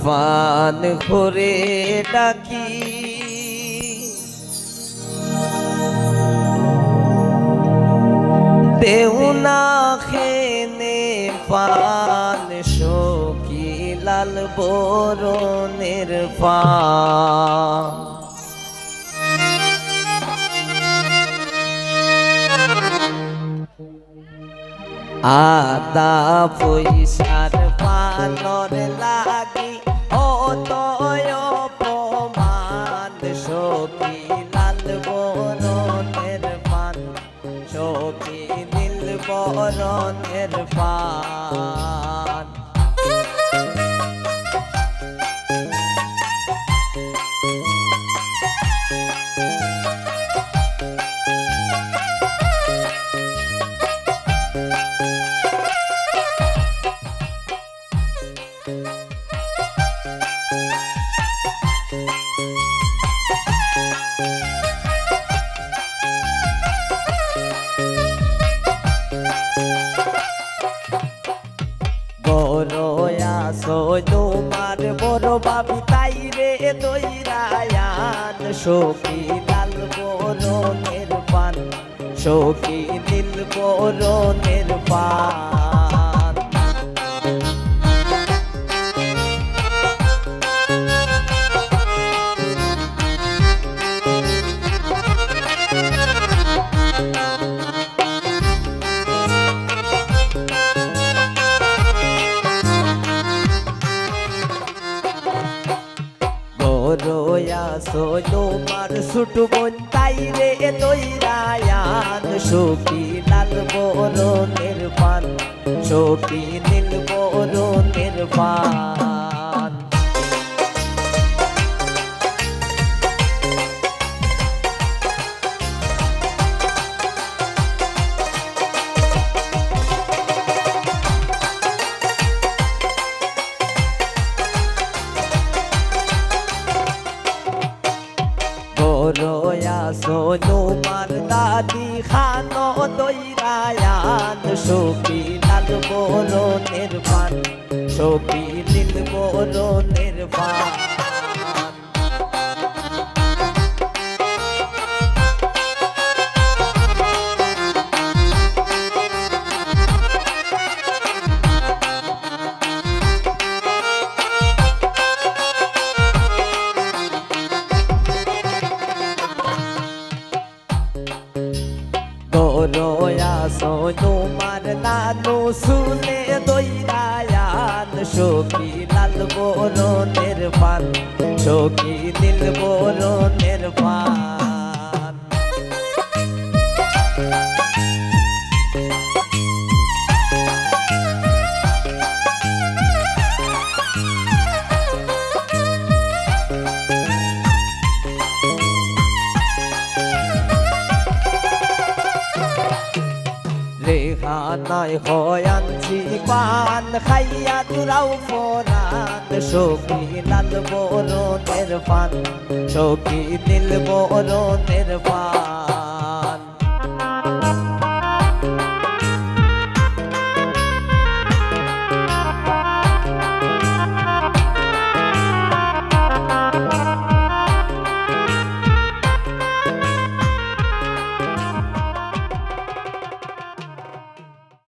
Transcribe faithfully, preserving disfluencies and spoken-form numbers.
পান করে ডাকি, দেও না খেনে পান, সখী লাল বরণের পান। আদা পয়সার পানর লাগি অত অপমান, সখী লাল বরণের পান, সখী নীল বরণের পান। বড় আছো তোমার বড় ভাবি, তাইরে দইরায়ান, সখী লাল বরণের পান, সখী নীল বরণের পান। বড় আছো তোমার ছোট বোন, তাইরে দইরায়ান, সখী লাল বরণের পান, সখী নীল বরণের পান। বড় আছো তোমার দাদি খানো দইরায়ান, সখী লাল বরণের পান, সখী নীল বরণের পান। বড় আছো তোমার নানু চুলে দইরায়ান, সখী লাল বরণের পান, সখী নীল বরণের পান। রেহানায় হয় আনছি পান, খাইয়া জুড়াও পরান, সখী লাল বরণের পান, সখী নীল বরণের পান।